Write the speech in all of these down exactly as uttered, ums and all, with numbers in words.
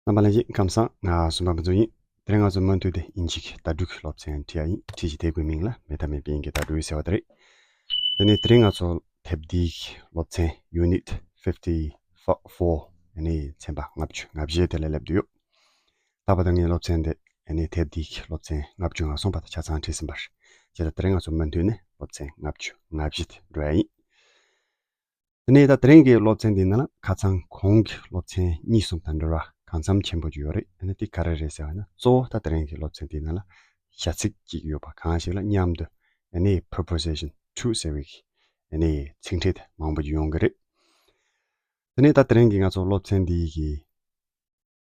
རྣམ་པ་ལྷན་རྒྱས་ཁམས་བཟང་། ང་སུམ་པ་ཕུན་ཚོགས་ཡིན། དེ་རིང་ང་ཚོ་མུ་མཐུད་དེ་དབྱིན་ཇི་གི་བརྡ་སྤྲོད་ཀྱི་སློབ་ཚན་ཁྲིད་ཡ་ཡིན། ཁྲིད་ཀྱི་དེབ་ཀྱི་མིང་ལ་མེད་ཐབས་མེད་པའི་དབྱིན་གྱི་བརྡ་སྤྲོད་ཟེར་བ་དེ་རེད། དེ་ནས་དེ་རིང་ང་ཚོ་དེབ་འདིའི་སློབ་ཚན་Unit fifty four ཨ་ནི་ཚན་པ་ལྔ་བཅུ་ང་བཞི་དེ་ལ་སླེབས་བསྡད་ཡོད། ད་བར་དུ་ངས་སློབ་ཚན་འདི་ཨ་ནི་དེབ་འདིའི་སློབ་ཚན་ལྔ་བཅུ་ང་གསུམ་བར་དུ་ཆ་ཚང་ཁྲིད་ཟིན་པ་རེད། བྱས་ཙང་དེ་རིང་ང་ཚོ་མུ་མཐུད་ནས་སློབ་ཚན་ལྔ་བཅུ་ང་བཞི་དེ་འགྲོ་ཡ་ཡིན། དེ་ནས་ད་དེ་རིང་གི་སློབ་ཚན་འདིའི་ནང་ལ་ཁ་སང་གོང་གི་སློབ་ཚན་གཉིས་གསུམ་དང་འབྲེལ་བ་གང་འཚམ་ཆེན་པོ་ཅིག་ཡོད་རེད། ཨ་ནི་དེ་ག་རེ་རེད་ཟེར་བ་ན། གཙོ་བོ་ད་དེ་རིང་གི་སློབ་ཚན་འདིའི་ནང་ལ་བྱ་ཚིག་ཅིག་ཡོད་པ་གང་ཞིག་ལ་མཉམ་དུ་ཨ་ནི་preposition to ཟེར་བའི་ཨ་ནི་ཚིག་ཕྲད་དེ་མང་པོ་ཅིག་ཡོང་གི་རེད། དེ་ནས་ད་དེ་རིང་གི་ང་ཚོ་སློབ་ཚན་འདིའི་གི་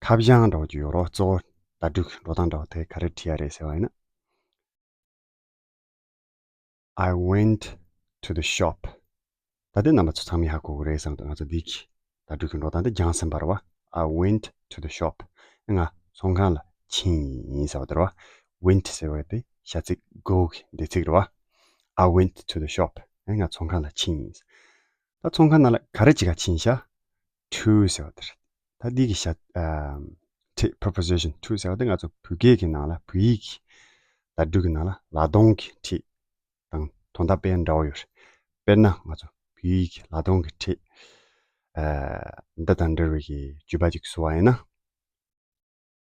ཁ་བྱང་འདྲ་བོ་ཅིག་ཡོད་རེད། གཙོ་བོ་བརྡ་སྤྲོད་ཀྱི་འགྲོ་སྟངས་འདྲ་བོ་དེ་ག་རེ་བྲིས་ཡ་རེད་ཟེར་བ་ཡིན་ན། I went to the shop. ད་དེ་རྣམ་པ་ཚོ་ཚང་མས་ཧ་གོ་གི་རེད་བསམ་འདུག་ང་ཚོ་འདི་གི་བརྡ་སྤྲོད་ཀྱི་འགྲོ་སྟངས་དེ་སྦྱངས་ཟིན་པ་རེད་བ། I went to the shop. ང་ཚོང་ཁང་ལ་ཕྱིན་ཡིན་ཟེར་བ་དེ་རེད་བ། Went ཟེར་བ་དེ་བྱ་ཚིག་go གི་འདས་ཚིག་རེད་བ། I went to the shop. ང་ཚོང་ཁང་ལ་ཕྱིན་ཡིན། ད་ཚོང་ཁང་ནང་ལ་ག་རེ་བྱེད་ག་ཕྱིན་ཤག to ཟེར་བ་དེ་རེད། ད་འདི་གི་ཤ་ཨམ་ཁྲིད་preposition to ཟེར་བ་དེ་ང་ཚོ་བོད་སྐད་ཀྱི་ནང་ལ། བོད་ཡིག་གི་བརྡ་སྤྲོད་ཀྱི་ནང་ལ་ལ་གདོང་གི་ཁྲིད་དང་དོན་དག་དཔེ་འདྲ་བོ་ཡོད་རེད། དཔེར་ན་ང་ཚོ་བོད་ཡིག་གི་ལ་གདོང་གི་ཁྲིད་ཨ་འདི་དང་འབྲེལ་བའི་གི་བརྗོད་པ་ཅིག་བཟོ་བ་ཡིན་ན།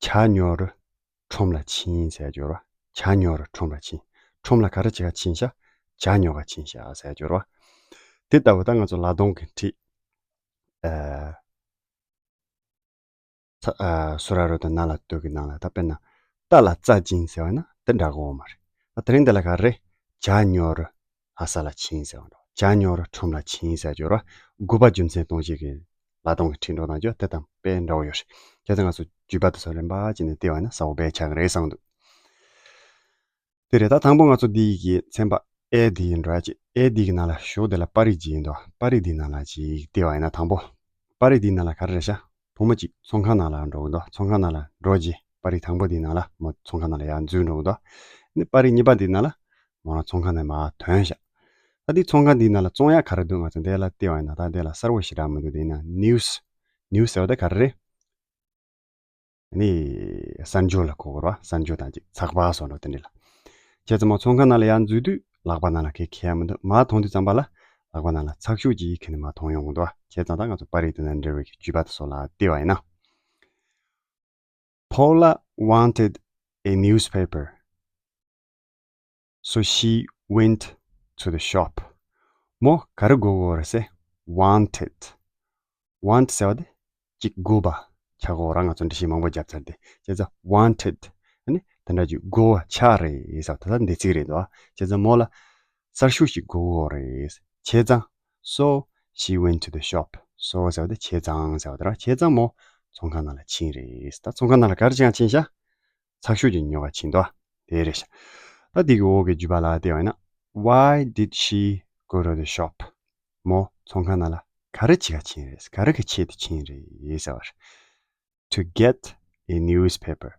ཇ་ཉོ་རུ་ཁྲོམ་ལ་ཕྱིན་ཟེར་རྒྱུ་རེད་བ། ཇ་ཉོ་རུ་ཁྲོམ་ལ་ཕྱིན། ཁྲོམ་ལ་ག་རེ་བྱེད་ག་ཕྱིན་ཤག་ཇ་ཉོ་ག་ཕྱིན་ཤག་ཟེར་རྒྱུ་རེད་བ། དེ་ལྟ་བུ་ད་ང་ཚོ་ལ་གདོང་གི་ཁྲིད་ཨ་ཚ་ཨ་སུ་ར་རུ་དང་ན་ལ་སྟོད་ཀྱི་ནང་ལ་ད་དཔེར་ན་རྟ་ལ་རྩྭ་སྦྱིན་ཟེར་བ་ན་དེ་འདྲ་གོ་མ་རེད། ད་དེ་རིང་འདི་ལ་ག་རེ། ཇ་ཉོ་རུ་ལྷ་ས་ལ་ཕྱིན་ཟེར་བ་འདྲ། ཇ་ཉོ་རུ་ཁྲོམ་ལ་ཕྱིན་ཟེར་རྒྱུ་རེད་བ། དགོས་པ་རྒྱུ་མཚན་གཏོང་བྱེད་ཀྱི་ལ་གདོང་གི་ཁྲིད་འགྲོ་སྟངས་ཀྱི་དེ་དང་དཔེ་འདྲ་བོ་ཡོད་རེད། བྱས་ཙང་ང་ཚོ་བརྗོད་པ་དེ་ཚོ་རིམ་པ་བྱས་ནས་བལྟས་པ་ན་གསལ་པོ་དཔེ་ཆགས་ཀྱི་རེད་བསམ་འདུག་དེ་རེད། ད་དང་པོ་ང་ཚོ་འདི་ཡི་གི་ཚན་པ་ཨེ་འདི་ཡི་འགྲོ་ཡ་ཅིག་ཨེ་འདི་གི་ནང་ལ་ཞོགས་དེ་ལ་པར་རིས་ཅིག་ཡིན་འདུག་པར་རིས་འདི་ནང་ལ་ཅིག་བལྟས་པ་ཡིན་ན། དང་པོ་པར་རིས་འདི་ནང་ལ་ག་རེ་རེད་ཤག་བུ་མོ་གཅིག་ཚོང་ཁང་ནང་ལ་འགྲོ་གི་འདུག་ཚོང་ཁང་ནང་ལ་འགྲོ་རྗེས་པར་རིས་དང་པོ་འདི་ནང་ལ་མོ་ཚོང་ཁང་ནང་ལ་ཡར་འཛུལ་འགྲོ་གི་འདུག་ནི་པར་རིས་གཉིས་པ་འདི་ནང་ལ་མོ་རང་ཚོང་ཁང་ནང་མར་ཐོན་ཤག་ད་འདི་ཚོང་ཁང་འདི་ནང་ལ་བཙོང་ཡ་ག་རེ་འདུག་ང་ཚོ་འདི་ལ་བལྟས་པ་ཡིན་ན། ད་འདི་ལ་གསལ་པོ་ཞེ་དྲག་མི་འདུག་དེ་ཡིན་ན་ནིའུ་སི། ནིའུ་སི་ཟེར་བ་དེ་ག་རེ་རེད། ནི་གསར་འགྱུར་ལ་གོ་དགོས་རེད་བ། གསར་འགྱུར་དང་ཅིག་ཚགས་པར་སོགས་འགྲོ་དེ་འདྲ་ལ། བྱས་ཙང་མོ་ཚོང་ཁང་ནང་ལ་ཡར་འཛུལ་དུས་ལག་པ་ནང་ལ་གས་འཁྱེར་ཡ་མི་འདུག་མར་ཐོན་དུས་ཙམ་པ་ལ་ལག་པ་ནང་ལ་ཚགས་ཤུགས་ཅིག་འཁྱེར་ནས་མར་ཐོན་ཡོང་གི་འདུག་བ། བྱས་ཙང་ད་ང་ཚོ་པར་རིས་དེ་དང་འབྲེལ་བའི་བརྗོད་པ་དེ་ཚོ་ལ་བལྟས་པ་ཡིན་ན། Paula wanted a newspaper, so she went to the shop. མོ་ག་རེ་དགོས་དགོས་རེད་ཟེར། wanted. want ཟེར་བ་དེ་ཅིག་དགོས་པ་ཆགས་ཀྱི་ཡོད་རེད། ང་ཚོ་འགྲེལ་བཤད་མང་པོ་བརྒྱབ་ཚར་ཏེ། བྱས་ཙང་wanted ཨ་ནི་དེ་འདྲ་ཅིག་དགོས་པ་ཆགས་རེད་ཟེར་བ་དེ་ད་འདས་ཚིག་རེད་འདུག་བྱས་ཙང་མོ་ལ་གསར་ཤོག་ཅིག་དགོས་ཀྱི་ཡོད་རེད། བྱས་ཙང་so she went to the shop. so ཟེར་བ་དེ་བྱས་ཙང་ཟེར་བ་དེ་རེད། བྱས་ཙང་མོ་ཚོང་ཁང་ནང་ལ་ཕྱིན་རེད། ད་ཚོང་ཁང་ནང་ལ་ག་རེ་བྱེད་ཡ་ཕྱིན་ཤག་ཚགས་ཤོག་ཅིག་ཉོ་ག་ཕྱིན་འདུག་དེ་རེད་ཤག་ད་འདི་གི་འོག་གི་བརྗོད་པ་ལ་བལྟས་པ་ཡིན་ན། Why did she go to the shop? མོ་ཚོང་ཁང་ནང་ལ་ག་རེ་བྱེད་ག་ཕྱིན་རེད། ག་རེ་གི་ཆེད་དུ་ཕྱིན་རེད་ཟེར་བ་རེད། To get a newspaper.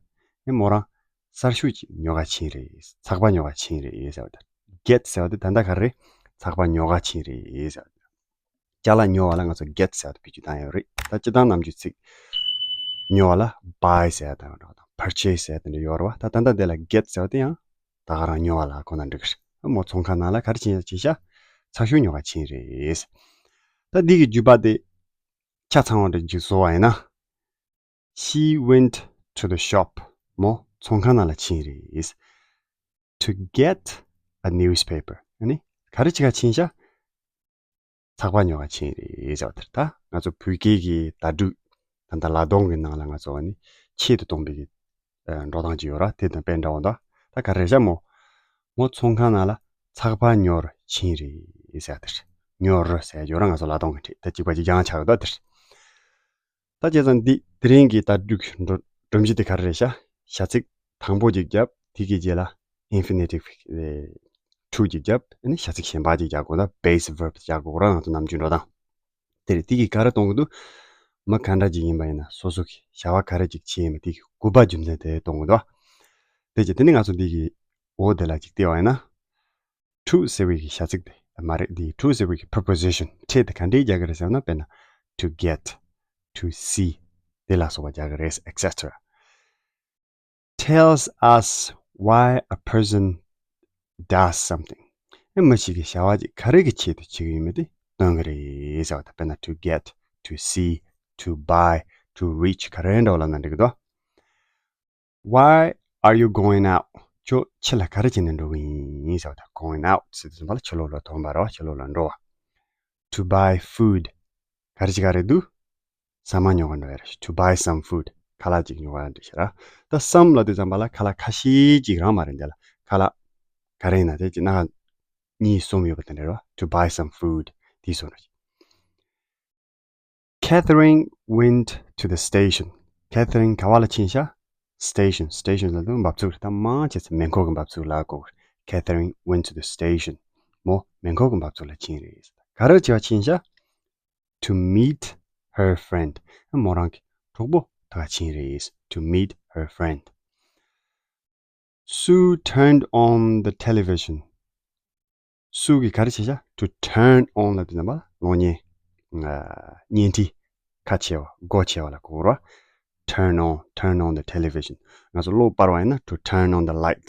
ཨེ་མོ་རང་གསར་ཤོག་ཅིག་ཉོ་ག་ཕྱིན་རེད། ཚགས་པར་ཉོ་ག་ཕྱིན་རེད་ཟེར་བ་དང་། get ཟེར་བ་དེ་ད་ལྟ་ག་རེ་རེད། ཚགས་པར་ཉོ་ག་ཕྱིན་རེད་ཟེར་བ་དང་། ཅ་ལག་ཉོ་བ་ལ་ང་ཚོ་get ཟེར་བ་དེ་བེད་སྤྱོད་བཏང་ཡོད་རེད། ད་སྤྱིར་བཏང་ནམ་རྒྱུན་ཚིག་ཉོ་བ་ལ་buy ཟེར་བ་དང་འདྲ་བ་དང་purchase ཟེར་བ་དེ་འདྲ་ཡོད་རེད་བ། ད་ད་ལྟ་དེ་ལ་get ཟེར་བ་དེ་ཡང་ད་ག་རང་ཉོ་བ་ལ་གོ་ན་འགྲིག་གི་རེད། མོ་ཚོང་ཁང་ནང་ལ་ག་རེ་ཕྱིན་ཡ་ཕྱིན་ཤག་ཚགས་ཤོག་ཉོ་ག་ཕྱིན་རེད། ད་འདི་གི་བརྗོད་པ་དེ་ཆ་ཚང་བ་འདྲ་ཅིག་བཟོ་བ་ཡིན་ན། She went to the shop. མོ་ཚོང་ཁང་ནང་ལ་ཕྱིན་རེད། To get a newspaper. ཨ་ནི་ག་རེ་བྱེད་ག་ཕྱིན་ཤག་ཚགས་པར་ཉོ་ག་ཕྱིན་རེད་ཟེར་བ་དེ་རེད། ད་ང་ཚོ་བོད་སྐད་ཀྱི་བརྡ་སྤྲོད་ད་ལྟ་ལ་གདོང་གི་ནང་ལ་ང་ཚོ་ཨ་ནི་ཆེད་དུ་གཏོང་བའི་གི་ཨ་འགྲོ་སྟངས་ཅིག་ཡོད་ར། དེ་དང་དཔེ་འདྲ་བོ་འདུག་ད་ག་རེ་ཤག་མོ་མོ་ཚོང་ཁང་ནང་ལ་ཚགས་པར་ཉོ་རུ་ཕྱིན་རེད་ཟེར་བ་དེ་རེད། ཉོ་རུ་ཟེར་ཡོད་ར། ང་ཚོ་ལ་གདོང་གི་ཁྲིད་ད་གཅིག་པ་གཅིག་རྐྱང་ཆགས་འདུག་དེ་རེད། ད་བྱས་ཙང་འདི་དེ་རིང་གི་བརྡ་སྤྲོད་ཀྱི་འགྲོ་སྒྲོམ་གཞི་དེ་ག་རེ་རེད་ཤག་བྱ་ཚིག་དང་པོ་ཅིག་བརྒྱབ། དེ་གི་རྗེས་ལ་infinitive ཨེ་to ཅིག་བརྒྱབ། ཨ་ནི་བྱ་ཚིག་གཞན་པ་ཅིག་རྒྱག་དགོས། ད་base verb ཅིག་རྒྱག་དགོས་ར། ང་ཚོ་ནམ་རྒྱུན་འགྲོ་སྟངས་དེ་རེད། དེ་གིས་ག་རེ་གཏོང་གི་འདུག་མི་ག་འདྲ་ཅིག་ཡིན་པ་ཡིན་ན་སོ་སོ་གི་བྱ་བ་ག་རེ་ཅིག་བྱས་ཡིན་པ་དེ་གི་དགོས་པ་རྒྱུ་མཚན་དེ་གཏོང་གི་འདུག་དེ་རྗེས་དེ་ནི་ང་ཚོ་འདི་གི་འོག་དེ་ལ་ཅིག་བལྟས་པ་ཡིན་ན། to ཟེར་བའི་གི་བྱ་ཚིག་དེ་མ་རེད། འདི་to ཟེར་བའི་གི་preposition ཁྲིད་དེ་ག་འདྲས་རྒྱག་གི་རེད་ཟེར་ན། དཔེར་ན་to get, to see, དེ་ལ་སོགས་པ་རྒྱག་གི་རེད། et cetera tells us why a person does something. ཨེ་མི་ཞིག་གིས་བྱ་བ་ཅིག་ག་རེ་གི་ཆེད་དུ་བྱེད་ཀྱི་ཡོད་མེད་དེ་སྟོན་གི་རེད་ཟེར་བ་དང་། དཔེར་ན། to get, to see, to buy, to reach ག་རེ་འདྲ་བོ་ལབ་ན་འགྲིག་གི་འདུག Why are you going out? ཁྱོད་ཕྱི་ལ་ག་རེ་བྱས་ནས་འགྲོ་གི་ཡིན་ཟེར་བ་དང་། going out ཟེར་དུས་ཙམ་པ་ལ་ཕྱི་ལོགས་ལ་ཐོན་པ་རེད་བ། ཕྱི་ལོགས་ལ་འགྲོ་བ། to buy food ག་རེ་བྱེད་ག་རེ་འདུག་ཟ་མ་ཉོ་ག་འགྲོ་ཡ་རེད། to buy some food ཁ་ལག་ཅིག་ཉོ་ག་འགྲོ་ཞེས་ར། ད་some ལབ་དུས་ཙམ་པ་ལ་ཁ་ལག་ཁ་ཤས་ཅིག་རང་མ་རེད། འདི་ལ་ཁ་ལག་ག་རེ་ཡིན་ན་དེ་ཅིག་སྣ་ཁ་གཉིས་གསུམ་ཡོད་པ་དེ་འདྲ་རེད་བ། to buy some food དེའི་སོ་ར། Catherine went to the station. Catherine ག་བ་ལ་ཕྱིན་ཤག station. station ལབ་དུས་འབབ་ཚུགས་རེད། ད་མང་ཆེ་ཚེ་མེ་འཁོར་གྱི་འབབ་ཚུགས་ལ་གོ། Catherine went to the station. མོ་མེ་འཁོར་གྱི་འབབ་ཚུགས་ལ་ཕྱིན་རེད། ག་རེ་བྱེད་པ་ཕྱིན་ཤག to meet her friend. མོ་རང་གི་གྲོགས་པོ་དང་ཕྱིན་རེད། to meet her friend. Sue turned on the television. སུ་གིས་ག་རེ་བྱས་ཤག to turn on ལབ་དུས་ཙམ་པ་གློག་བརྙན། ཨ། བརྙན་འཕྲིན་ཁ་ཕྱེ་བ། སྒོ་ཕྱེ་བ་ལ་གོ་ར། turn on, turn on the television. ང་ཚོ་གློག་སྤར་བ་ཡིན་ན། to turn on the light.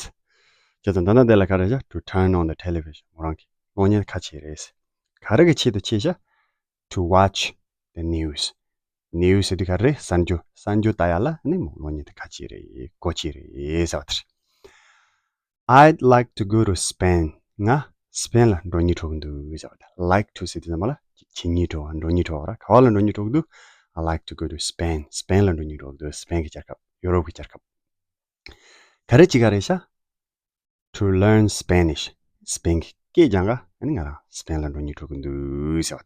བྱས་ཙང་ད་ལྟ་དེ་ལ་ག་རེ་བྱས། to turn on the television. མོ་རང་གིས་གློག་བརྙན་ཁ་ཕྱེ་རེད། ག་རེ་གི་ཆེད་དུ་ཕྱེ་ཤག to watch the news. news ཟེར་དུས་ག་རེ། གསར་འགྱུར། གསར་འགྱུར་ལྟ་ཡ་ལ་ནི་མོ་གློག་བརྙན་དེ་ཁ་ཕྱེ་རེད། སྒོ་ཕྱེ་རེད་ཟེར་བ་དེ་རེད། I'd like to go to Spain. ང་སི་པེན་ལ་འགྲོ་སྙིང་བྲོ་གི་འདུག་ཟེར་བ་དེ། like to ཟེར་དུས་ཙམ་པ་ལ་བྱེད་སྙིང་བྲོ་བ། འགྲོ་སྙིང་བྲོ་བ་ར། ག་བ་ལ་འགྲོ་སྙིང་བྲོ་གི་འདུག I like to go to Spain. སི་པེན་ལ་འགྲོ་སྙིང་བྲོ་གི་འདུག་སི་པེན་གྱི་རྒྱལ་ཁབ། ཡུ་རོབ་ཀྱི་རྒྱལ་ཁབ། ག་རེ་བྱེད་ག་རེད་ཤག to learn Spanish. སི་པེན་གྱི་སྐད་སྦྱང་ག་ཨ་ནི་ང་རང་སི་པེན་ལ་འགྲོ་སྙིང་བྲོ་གི་འདུག་ཟེར་བ་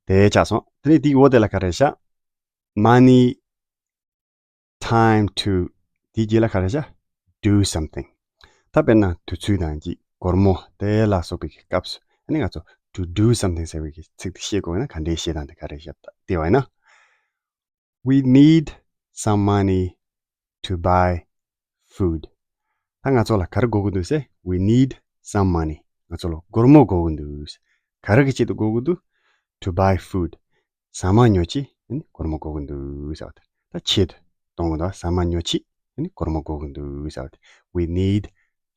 དེ་རེད། དེ་ཆགས་སོང་། དེ་ནས་དེའི་འོག་དེ་ལ་ག་རེ་ཤག money, time to དེའི་རྗེས་ལ་ག་རེ་ཤག do something. ད་དཔེར་ན་དུས་ཚོད་དང་ཅིག་སྒོར་མོ་དེ་ལ་སོགས་པའི་སྐབས་སུ་ཨ་ནི་ང་ཚོ་to do something ཟེར་བའི་ཚིག་དེ་ཤེས་དགོས་ན་ག་འདྲའི་ཤེས་སྟངས་དེ་ག་རེ་ཤག་ལྟ་བ་ཡིན་ན། We need some money to buy food. ད་ང་ཚོ་ལ་ག་རེ་དགོས་ཀྱི་འདུག་ཟེར། We need some money. ང་ཚོ་ལ་སྒོར་མོ་དགོས་ཀྱི་འདུག་ག་རེ་གི་ཆེད་དུ་དགོས་ཀྱི་འདུག to buy food. ཟ་མ་ཉོ་ཆེད་ཨ་ནི་སྒོར་མོ་དགོས་ཀྱི་འདུག་ཟེར་བ་དེ། ད་ཆེད་དུ་གཏོང་གི་འདུག་ཟ་མ་ཉོ་ཆེད་ཨ་ནི་སྒོར་མོ་དགོས་ཀྱི་འདུག་ཟེར་བ་དེ། We need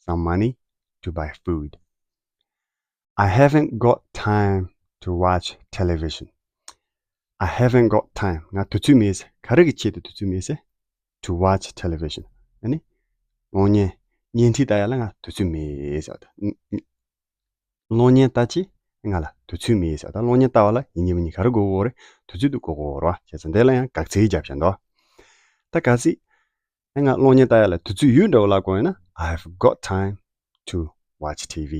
some money to buy food. I haven't got time to watch television. I haven't got time. ང་དུས་ཚོད་མེད་ཟེར། ག་རེ་གི་ཆེད་དུ་དུས་ཚོད་མེད་ཟེར། to watch television. ཨ་ནི་གློག་བརྙན་བརྙན་འཕྲིན་ལྟ་ཡ་ལ་ང་དུས་ཚོད་མེད་ཟེར་བ་དང་། གློག་བརྙན་ལྟ་ཆེད་ང་ལ་དུས་ཚོད་མེད་ཟེར་བ་དང་། གློག་བརྙན་ལྟ་བ་ལ་ཡིན་གཅིག་མིན་གཅིག་ག་རེ་དགོས་ཀྱི་ཡོད་རེད། དུས་ཚོད་དེ་དགོས་ཀྱི་ཡོད་རེད་བ། བྱས་ཙང་དེ་ལ་ཡང་དགག་ཚིག་བརྒྱབ་བཞག་འདུག་ད་གལ་སྲིད་ང་གློག་བརྙན་ལྟ་ཡ་ལ་དུས་ཚོད་ཡོད་འདྲ་བོ་ལབ་དགོས་ཡོད་ན། I have got time to watch T V.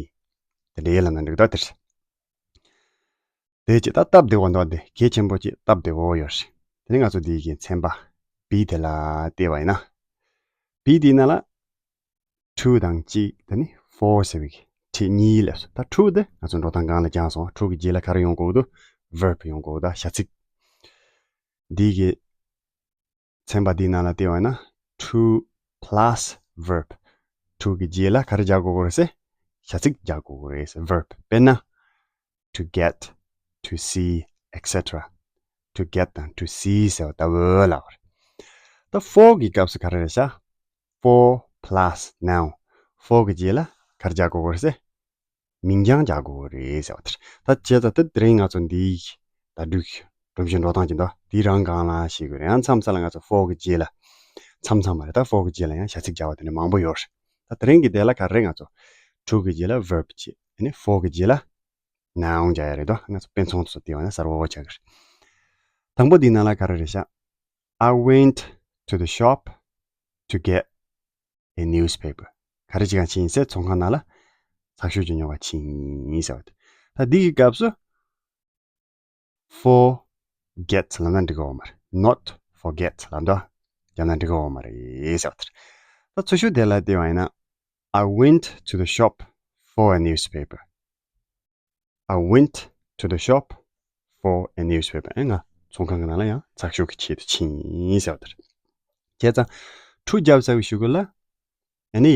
དེ་འདྲའི་ལབ་ན་འགྲིག་ད་དེ་རེད། དེ་ཅིག་ད་སྟབས་བདེ་བོ་འདུག་དེ་གལ་ཆེན་པོ་ཅིག་སྟབས་བདེ་བོ་ཡོད་རེད། དེ་ནས་ང་ཚོ་འདི་གི་ཚན་པ་B དེ་ལ་བལྟས་པ་ཡིན་ན། B དེའི་ནང་ལ་two དང་གཅིག་དེ་ནས་four ཟེར་བའི་ཁྲིད་གཉིས་སླེབས་སོང་། ད་two དེ་ང་ཚོ་འགྲོ་སྟངས་སྒང་ལ་སྦྱངས་སོང་། two གི་རྗེས་ལ་ག་རེ་ཡོང་དགོས་འདུག verb ཡོང་དགོས་འདུག་བྱ་ཚིག་འདི་གི་ཚན་པ་འདིའི་ནང་ལ་བལྟས་པ་ཡིན་ན། two plus verb. two གི་རྗེས་ལ་ག་རེ་རྒྱག་དགོས་ཀྱི་རེད་ཟེར། བྱ་ཚིག་རྒྱག་དགོས་ཀྱི་རེད་ཟེར། verb. དཔེར་ན། to get, to see, et cetera. to get དང་to see ཟེར་བ་ལྟ་བུ་ལ་བར། ད་four གི་སྐབས་སུ་ག་རེ་རེད་ཤག four plus noun. four གི་རྗེས་ལ་ག་རེ་རྒྱག་དགོས་ཀྱི་རེད་ཟེར། མིང་རྐྱང་རྒྱག་དགོས་རེད་ཟེར་བ་དེ་རེད། ད་བྱས་ཙང་དེ་དེ་རིང་ང་ཚོ་འདིའི་བརྡ་སྤྲོད་ཀྱི་སྒྲོམ་གཞི་འགྲོ་སྟངས་ཀྱི་འདུག་དེ་རང་སྒང་ལ་ཤེས་དགོས་རེད། ཡང་མཚམས་མཚམས་ལ་ང་ཚོ་four གི་རྗེས་ལ། མཚམས་མཚམས་མ་རེད། ད་four གི་རྗེས་ལ་ཡང་བྱ་ཚིག་རྒྱག་པ་དེ་འདྲ་མང་པོ་ཡོད་རེད། ད་དེ་རིང་གི་དེ་ལ་ག་རེ་རེད། ང་ཚོ་two གི་རྗེས་ལ་verb བྱས། ཨ་ནི་four གི་རྗེས་ལ་noun རྒྱག་ཡ་རེད་དོ། ང་ཚོ་དཔེ་མཚོན་ཚོ་བལྟས་པ་ན་གསལ་པོ་ཆགས་ཀྱི་རེད། དང་པོ་འདིའི་ནང་ལ་ག་རེ་རེད་ཤག I went to the shop to get a newspaper. ག་རེ་བྱེད་ག་ཕྱིན་ཡིན་ཟེར། ཚོང་ཁང་ནང་ལ་ཚགས་ཤོག་ཅིག་ཉོ་ག་ཕྱིན་ཡིན་ཟེར་བ་དེ། ད་འདི་གི་སྐབས་སུ་for get ལབ་ན་འགྲིག་གི་ཡོད་མ་རེད། not forget ལབ་འདུག་བརྒྱབ་ན་འགྲིག་གི་ཡོད་མ་རེད་ཟེར་བ་དེ་རེད། ད་ཚོ་ཤུགས་དེ་ལ་བལྟས་པ་ཡིན་ན། I went to the shop for a newspaper. I went to the shop for a newspaper. ཨེ་ང་ཚོང་ཁང་གི་ནང་ལ་ཡང་ཚགས་ཤོག་གི་ཆེད་དུ་ཕྱིན་ཡིན་ཟེར་བ་དེ་རེད། བྱས་ཙང་to རྒྱབ་ཚར་བའི་གཞུག་གུ་ལ་ཨ་ནི་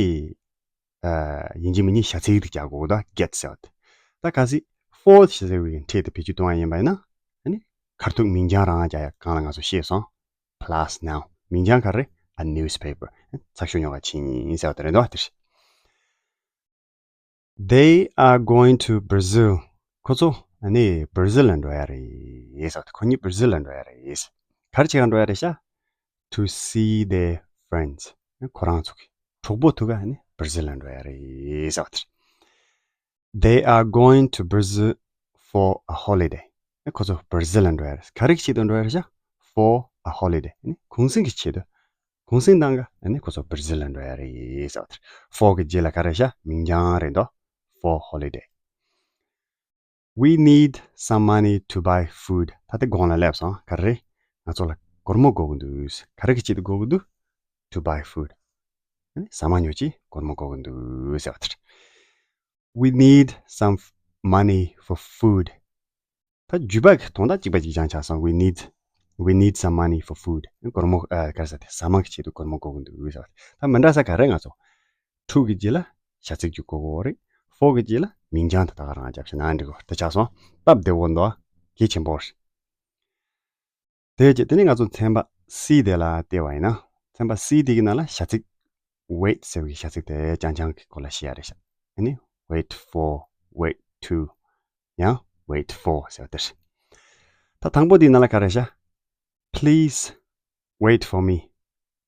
ཡིན་གཅིག་མིན་གཅིག་བྱ་ཚིག་དེ་རྒྱག་དགོས་ད་get ཟེར་བ་དེ། ད་གལ་སྲིད་for ཟེར་བའི་ཕྲད་དེ་བེད་སྤྱོད་གཏོང་བ་ཡིན་པ་ཡིན་ན། ཨ་ནི་ཁ་ཐུག་མིང་རྐྱང་རང་རྒྱག་ཡ་སྒང་ལ་ང་ཚོ་ཤེས་སོང་། class now. མིང་རྐྱང་ག་རེ། A newspaper. ཚགས་ཤོག་ཉོ་ག་ཕྱིན་ཡིན་ཟེར་བ་དེ་རེད་འདུག་བ་དེ་རེད། They are going to Brazil. ཁོ་ཚོ་ཨ་ནི་Brazil་ལ་འགྲོ་ཡ་རེད་ཟེར་བ་དེ། ཁོ་གཉིས་Brazil་ལ་འགྲོ་ཡ་རེད། ག་རེ་བྱེད་ག་འགྲོ་ཡ་རེད་ཤག To see their friends. ཁོ་རང་ཚོ་གི་གྲོགས་པོ་ཐུག་ག་ཨ་ནི་Brazil་ལ་འགྲོ་ཡ་རེད་ཟེར་བ་དེ་རེད། They are going to Brazil for a holiday. ཁོ་ཚོ་Brazil་ལ་འགྲོ་ཡ་རེད། ག་རེ་གི་ཆེད་དུ་འགྲོ་ཡ་རེད་ཤག For a holiday. གུང་སེང་གི་ཆེད་དུ། གུང་སེང་གནང་ག་ཨ་ནི་ཁོ་ཚོ་Brazil་ལ་འགྲོ་ཡ་རེད་ཟེར་བ་དེ་རེད། For་གི་རྗེས་ལ་ག་རེ་ཤག་མིང་རྐྱང་རེད་འདུག For holiday. We need some money to buy food. ད་ལྟ་གོང་ལ་སླེབས་སོང་། ག་རེ་རེད། ང་ཚོ་ལ་སྒོར་མོ་དགོས་ཀྱི་འདུག་ག་རེ་གི་ཆེད་དུ་དགོས་ཀྱི་འདུག To buy food. ཨ་ནི་ཟ་མ་ཉོ་ཆེད་སྒོར་མོ་དགོས་ཀྱི་འདུག་ཟེར་བ་དེ་རེད། We need some f- money for food. ད་བརྗོད་པ་གི་དོན་དག་གཅིག་པ་གཅིག་རྐྱང་ཆགས་སོང་། We need, we need some money for food. སྒོར་མོ་ཨ་ག་རེ་ཟེར་དེ། ཟ་མ་གི་ཆེད་དུ་སྒོར་མོ་དགོས་ཀྱི་འདུག་ཟེར་བ། ད་མི་འདྲ་ས་ག་རེ། ང་ཚོ་to་གི་རྗེས་ལ་བྱ་ཚིག་ཅིག་དགོས་ཀྱི་ཡོད་རེད། For་གི་རྗེས་ལ་མིང་རྐྱང་དེ་ད་ག་རང་རྒྱབ་བྱས་ན་འགྲིག་གི་རེད། དེ་ཆགས་སོང་། སྟབས་བདེ་བོ་འདུག་གལ་ཆེན་པོ་རེད། དེ་རྗེས་དེ་ནས་ང་ཚོ་ཚན་པ་C་དེ་ལ་བལྟས་པ་ཡིན་ན། ཚན་པ་C་དེ་གི་ནང་ལ་བྱ་ཚིག wait་ཟེར་བའི་བྱ་ཚིག་དེ་རྐྱང་རྐྱང་གི་སྐོར་ལ་བཤད་ཡ་རེད་ཤག་ཨ་ནི་wait for, wait to, ཡང་wait for་ཟེར་བ་དེ་རེད། ད་དང་པོ་དེའི་ནང་ལ་ག་རེ་ཤག Please wait for me.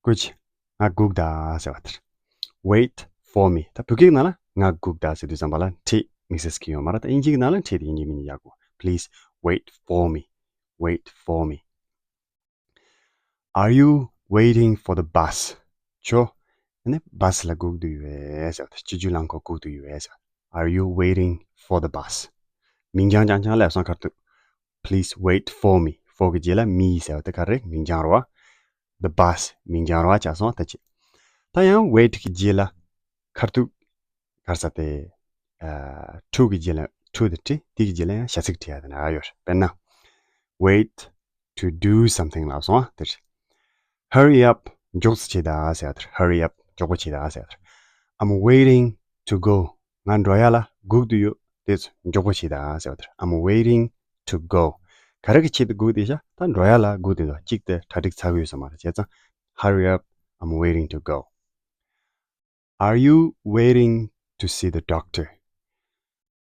སྐུ་མཁྱེན། ང་སྒུག་དང་ཟེར་བ་དེ་རེད། Wait for me. ད་བོད་སྐད་ནང་ལ་ང་སྒུག་དང་ཟེར་དུས་ཙམ་པ་ལ་ཁྲིད་དམིགས་བསལ་གྱི་ཡོད་མ་རེད། ད་དབྱིན་ཇི་གི་ནང་ལ་ཁྲིད་དེ་ཡིན་གཅིག་མིན་གཅིག་ཡག་གོ། Please wait for me. Wait for me. Are you waiting for the bus? ཁྱོད་ཨ་ནི་bus་ལ་སྒུག་བསྡད་ཡོད་པས་ཟེར་བ་དེ། སྤྱི་སྤྱོད་རླངས་འཁོར་སྒུག་བསྡད་ཡོད་པས་ཟེར། Are you waiting for the bus? མིང་རྐྱང་རྐྱང་རྐྱང་སླེབས་སོང་ཁ་ཐུག Please wait for me. For་གི་རྗེས་ལ་me་ཟེར་བ་དེ་ག་རེ། མིང་རྐྱང་རེད་པ། The bus མིང་རྐྱང་རེད་པ། ཆགས་སོང་ད་ཅི། ད་ཡང་wait་གི་རྗེས་ལ་ཁ་ཐུག་ག་རེ་ཟེར་དེ། ཨ། to་གི་རྗེས་ལ་to་དེ་བྲིས། དེ་གི་རྗེས་ལ་ཡང་བྱ་ཚིག་བྲིས་ཡ་དེ་འདྲ་ཡོད་རེད། དཔེར་ན། Wait to do something་ལབ་སོང་ཨ། དེ་རེད། Hurry up མགྱོགས་སེ་བྱེད་དང་ཟེར་ཡ་དེ་རེད། Hurry up མགྱོགས་པོ་བྱེད་དང་ཟེར་ཡ་དེ་རེད། I'm waiting to go. ང་འགྲོ་ཡ་ལ་སྒུག་བསྡད་ཡོད། དེ་ཚོ་མགྱོགས་པོ་བྱེད་དང་ཟེར་བ་དེ་རེད། I'm waiting to go. ག་རེ་གི་ཆེད་དུ་སྒུག་བསྡད་ཤག་ད་འགྲོ་ཡ་ལ་སྒུག་བསྡད་འདུག་གཅིག་དེ་གྲ་སྒྲིག་ཚར་གི་ཡོད་ས་མ་རེད། བྱས་ཙང་། Hurry up, I'm waiting to go. Are you waiting to see the doctor?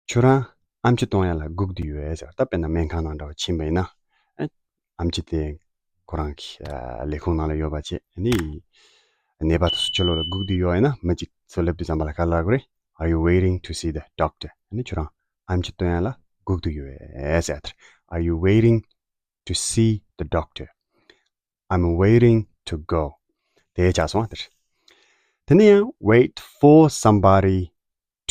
ཁྱོད་རང་ཨེམ་ཆི་གཏོང་ཡ་ལ་སྒུག་བསྡད་ཡོད་ཟེར། ད་དཔེར་ན་སྨན་ཁང་ནང་འདྲ་བ་ཕྱིན་པ་ཡིན་ན། ཨེ། ཨེམ་ཆི་དེ་ཁོ་རང་གི་ཨ་ལས་ཁུངས་ནང་ལ་ཡོད་པ་བྱས་ནི། ནད་པ་དེ་ཚོ་ཕྱི་ལོགས་ལ་སྒུག་བསྡད་ཡོད་ཡིན་ན། མི་གཅིག་ཚུར་སླེབས་དུས་ཙམ་པ་ལ་ག་ལབ་དགོས་རེད། Are you waiting to see the doctor? ཨ་ནི་ཁྱོད་རང་ཨེམ་ཆི་གཏོང་ཡ་ལ་སྒུག་བསྡད་ཡོད་ཟེར་ཡ་དེ་རེད། Are you waiting to see the doctor? I'm waiting to go. དེ་ཆགས་སོང་བ་དེ་རེད། དེ་ནས་ཡང་wait for somebody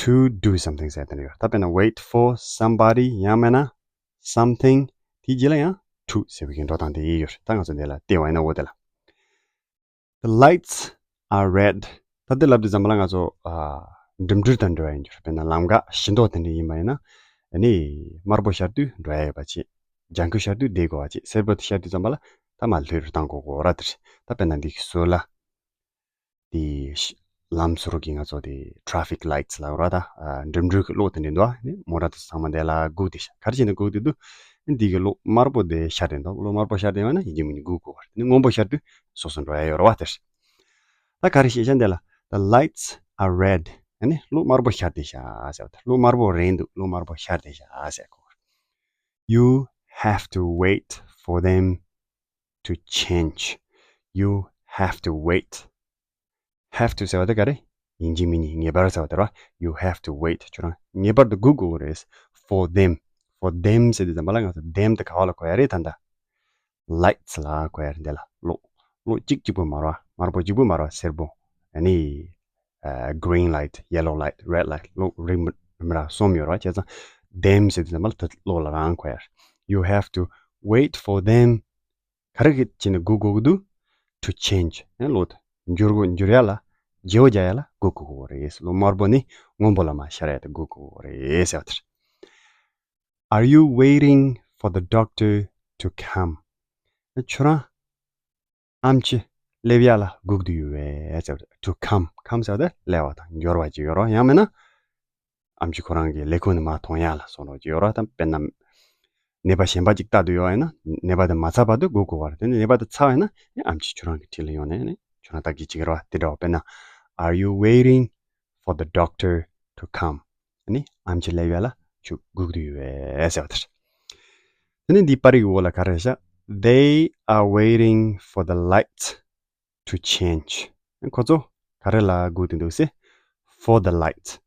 to do something ཟེར་དེ་འདྲ་ཡོད། ད་དཔེར་ན་wait for somebody་ཡང་མིན་ན་something་དེའི་རྗེས་ལ་ཡང་to་ཟེར་བའི་འགྲོ་སྟངས་དེ་ཡོད་རེད། ད་ང་ཚོ་འདི་ལ་བལྟས་པ་ཡིན་ན་འོ་དེ་ལ། The lights are red. ད་འདི་ལབ་དུས་ཙམ་པ་ལ་ང་ཚོ་ཨ་འགྲིམ་འགྲུལ་དང་འབྲེལ་བ་ཡིན་རྒྱུ་རེད། དཔེར་ན་ལམ་ཁ་ཞི་མདོག་དེ་འདྲ་ཡིན་པ་ཡིན་ན། ཨ་ནི་དམར་པོ་ཤར་དུས་འགྲོ་ཡ་ཡོད་པ་བྱས། ལྗང་ཁུ་ཤར་དུས་བསྡད་དགོས་པ་བྱས། སེར་པོ་དེ་ཤར་དུས་ཙམ་པ་ལ་ད་མར་ལྷོད་རུ་བཏང་དགོས་ཀྱི་ཡོད་རེད། ད་དཔེར་ན་འདི་གི་ཟུར་ལ། དེ་ཤ་ལམ་ཟུར་གྱི་ང་ཚོ་དེ་traffic lights་ལབ་ར། ད་ཨ་འགྲིམ་འགྲུལ་གྱི་གློག་དེ་འདྲ་འདུག་ཨ། ནི་མོ་ཊ་དེ་ཚང་མ་དེ་ལ་སྒུག་བསྡད་ཤག་ག་རེ་བྱས་ནས་སྒུག་བསྡད་འདུག་འདི་གི་གློག་དམར་པོ་དེ་ཤར་བསྡད་འདུག་གློག་དམར་པོ་ཤར་བསྡད་པ་ན་ཡིན་གཅིག་མིན་གཅིག་སྒུག་དགོས་པ་རེད། ནི་སྔོན་པོ་ཤར་དུས་སོ་སོ་འགྲོ་ཡ་ཡོད་རེད་པ་དེ་རེད། ད་ག་རེ་བཤད་ཤག་འདི་ལ། The lights are red. ཨ་ནི་གློག་དམར་པོ་ཤར་བསྡད་ཤག་ཟེར་བ་དེ། གློག་དམར་པོ་རན་འདུག་གློག་དམར་པོ་ཤར་བསྡད་ཤག་ཟེར་གོ། You have to wait for them to change. You have to wait. Have to ཟེར་བ་དེ་ག་རེ། ཡིན་གཅིག་མིན་གཅིག་ངེས་པར་ཟེར་བ་དེ་རེད་པ། You have to wait. ཁྱོད་རང་ངེས་པར་དུ་སྒུག་དགོས་རེད། For them. For them ཟེར་དུས་ཙམ་པ་ལ་ང་ཚོ་them་དེ་ག་བ་ལ་གོ་ཡ་རེད་ད་ལྟ། Lights་ལ་གོ་ཡ་རེད། འདི་ལ་གློག་གློག་གཅིག་གཅིག་པོ་མ་རེད་པ། དམར་པོ་གཅིག་པོ་མ་རེད་པ། སེར་པོ། ཨ་ནི་ཨ་green light, yellow light, red light གློག་རིགས་མི་རིགས་གསུམ་ཡོད་རེད་པ། བྱས་ཙང་them་ཟེར་དུས་ཙམ་པ་ལ་དེ་གློག་ལ་རང་གོ་ཡ་རེད། You have to wait for them. ག་རེ་བྱས་ནས་སྒུག་དགོས་ཀྱི་འདུག To change. ཨེ་གློག་དེ་འགྱུར་དགོས། འགྱུར་ཡ་ལ། བརྗེ་པོ་རྒྱག་ཡ་ལ་སྒུག་དགོས་ཀྱི་རེད། གློག་དམར་པོ་ནས་སྔོན་པོ་ལ་མར་ཤར་ཡ་དེ་སྒུག་དགོས་ཀྱི་རེད་ཟེར་བ་དེ་རེད། Are you waiting for the doctor to come? ཁྱོད་རང་ཨེམ་ཆི་སླེབས་ཡ་ལ་སྒུག་བསྡད་ཡོད་པས་ཟེར་བ་དེ། To come. Come ཟེར་བ་དེ་སླེབས་པ་དང་འབྱོར་བ་ཅིག་ཡོད་རེད་པ། ཡང་མིན་ན་ཨེམ་ཆི་ཁོ་རང་གི་ལས་ཁུངས་ནས་མར་ཐོན་ཡ་ལ་སོགས་ཅིག་ཡོད་རེད་པ། ད་དཔེར་ན། ནད་པ་གཞན་པ་ཅིག་ལྟ་འདོད་ཡོད་ཡིན་ན་ནད་པ་དེ་མ་ཚར་བར་དུ་སྒུག་དགོས་པ་རེད། དེ་ནས་ནད་པ་དེ་ཚར་བ་ཡིན་ན་ཨེམ་ཆི་ཁྱོད་རང་གི་འཁྲིས་ལ་ཡོང་ནས་ཁྱོད་རང་བརྟག་དཔྱད་བྱེད་ཀྱི་རེད་བ། དེ་འདྲ་བ། དཔེར་ན། Are you waiting for the doctor to come? ཨ་ནི་ཨེམ་ཆི་སླེབས་ཡ་ལ་ཁྱོད་སྒུག་འདོད་ཡོད་པས་ཟེར་བ་དེ་རེད། དེ་ནས་འདིའི་པར་རིས་འོག་ལ་ག་རེ་བཞག They are waiting for the lights to change. ཁོ་ཚོ་ག་རེ་ལ་སྒུག་བསྡད་འདུག་ཟེར། For the lights.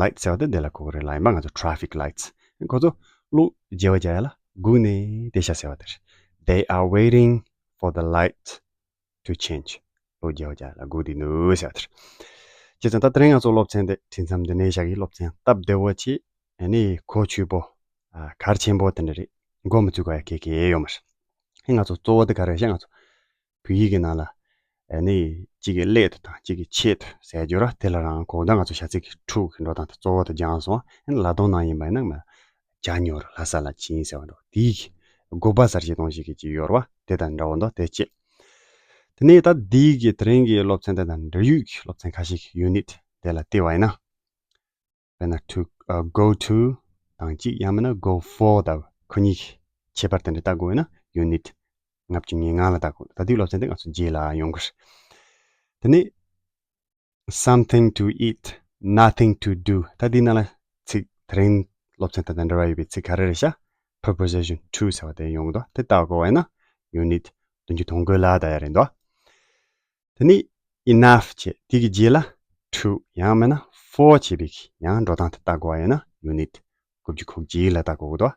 Light ཟེར་བ་དེ་འདི་ལ་གོ་གི་རེད་ལ། ཡིན་པ་ང་ཚོ་traffic lights. ཁོ་ཚོ་གློག་བརྗེ་བ་རྒྱག་ཡ་ལ་སྒུག་ནས་བསྡད་ཤག་ཟེར་བ་དེ་རེད། They are waiting for the light to change. གློག་བརྗེ་བ་རྒྱག་ཡ་ལ་སྒུག་བསྡད་འདུག་ཟེར་བ་དེ་རེད། བྱས་ཙང་ད་དེ་རིང་ང་ཚོ་སློབ་ཚན་དེ་འཕྲིན་མཚམས་འདི་ནས་བཞག་གི། སློབ་ཚན་སྟབས་བདེ་བོ་ཆེ། ཨ་ནི་གལ་ཆེན་པོ། ཨ། གལ་ཆེན་པོ་དེ་འདྲ་རེད། མགོ་མི་ཚོས་གོ་ཡ་གང་ཡང་ཡོད་མ་རེད། ཧེ། ང་ཚོ་གཙོ་བོ་དེ་ག་རེ་རེད་ཤག་ང་ཚོ་བོད་ཡིག་གི་ནང་ལ་ཨ་ནི་གཅིག་གི་སླད་དུ་དང་གཅིག་གི་ཆེད་དུ་ཟེར་རྒྱུ་ར། དེ་ལ་རང་གོ། ད་ང་ཚོ་བྱ་ཚིག་གི་to གི་འགྲོ་སྟངས་དེ་གཙོ་བོ་དེ་སྦྱངས་སོང་། ཨ་ནི་ལ་དོན་ནང་ཡིན་པ་ཡིན་ན་ང་བྱ་ཉོར་ལྷ་ས་ལ་ཕྱིན་ཟེར་བ་འདུག་དེའི་དགོས་པ་གསལ་བཤད་གཏོང་བྱེད་ཀྱི་ཅིག་ཡོད་རེད་བ། དེ་དང་འདྲ་བོ་འདུག་དེ་གཅིག་དེ་ནས་ད་འདིའི་གི་དེ་རིང་གི་སློབ་ཚན་དེ་དང་འབྲེལ་ཡོད་ཀྱི་སློབ་ཚན་ཁ་ཤས་ཀྱི་unit དེ་ལ་བལྟས་པ་ཡིན་ན། དཔེར་ན་to, ཨ། go to དང་གཅིག་ཡང་མིན་ན་go for དང་ཁོ་གཉིས་ཀྱི་ཁྱད་པར་དེ་འདྲ་ལྟ་དགོས་ཡོད་ན་unit ལྔ་བཅུ་ང་ལྔ་ལ་ལྟ་དགོས། ད་ལྟའི་སློབ་ཚན་དེ་ང་ཚོ་རྗེས་ལ་ཡོང་གི་རེད། དེ་ནས་something to eat, nothing to do. ད་འདིའི་ནང་ལ་ཚིག་དེ་རིང་སློབ་ཚན་དེ་དང་འབྲེལ་བ་ཡོད་པའི་ཚིག་ག་རེ་རེད་ཤག preposition to ཟེར་བ་དེ་ཡོང་གི་འདུག་དེ་ལྟ་དགོས་པ་ཡིན་ན་unit བདུན་ཅུ་དོན་དགུ་ལ་ལྟ་ཡ་རེད་འདུག་དེ་ནས་enough བྱས། དེ་གི་རྗེས་ལ་to ཡང་མིན་ན་for བྱས་པའི་ཡང་འགྲོ་སྟངས་དེ་ལྟ་དགོས་པ་ཡིན་ན་unit དགུ་བཅུ་གོ་གཅིག་ལ་ལྟ་དགོས་ཀྱི་འདུག་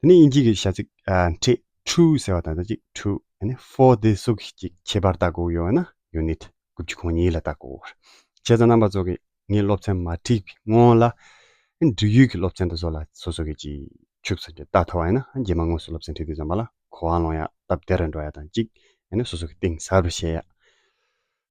དེ་ནས་དབྱིན་ཇི་གི་བྱ་ཚིག་ཨ། ཕྲད་to ཟེར་བ་དང་ད་ཅིག to ཨ་ནི་for དེ་སོགས་ཀྱི་ཅིག་ཁྱད་པར་ལྟ་དགོས་ཡོད་ན་unit དགུ་བཅུ་གོ་གཉིས་ལ་ལྟ་དགོས། བྱས་ཙང་རྣམ་པ་ཚོ་གིས་ངས་སློབ་ཚན་མ་ཁྲིད་པའི་སྔོན་ལ་འབྲེལ་ཡོད་ཀྱི་སློབ་ཚན་དེ་ཚོ་ལ་སོ་སོ་གིས་ཅིག་ཁྱུག་ཙམ་ཅིག་ལྟ་ཐུབ་པ་ཡིན་ན། རྗེས་མ་དངོས་སུ་སློབ་ཚན་ཁྲིད་དུས་ཙམ་པ་ལ་གོ་བ་ལོན་ཡ་སྟབས་བདེ་རུ་འགྲོ་ཡ་དང་གཅིག་ཨ་ནི་སོ་སོ་གིས་གཏིང་ཟབ་རུ་བཤད་ཡ་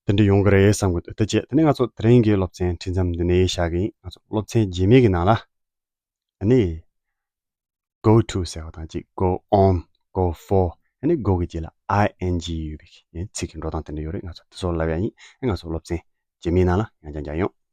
དེ་འདྲ་ཡོང་གི་རེད་བསམ་གི་འདུག་དེ་བྱས་དེ་ནས་ང་ཚོ་དེ་རིང་གི་སློབ་ཚན་འཕྲིན་མཚམས་འདི་ནས་བཞག་གི་ཡིན། ང་ཚོ་སློབ་ཚན་རྗེས་མའི་གི་ནང་ལ་ཨ་ནི་go to ཟེར་བ་དང་གཅིག go on, go for ཨ་ནི་go གི་རྗེས་ལ་ing ཡོད་པའི་ཚིག་གི་འགྲོ་སྟངས་དེ་འདྲ་ཡོད་རེད། ང་ཚོ་དེ་ཚོ་ལབ་ཡ་ཡིན། ཨ་ང་ཚོ་སློབ་ཚན་རྗེས་མའི་ནང་ལ་ཡང་བསྐྱར་མཇལ་ཡོང་།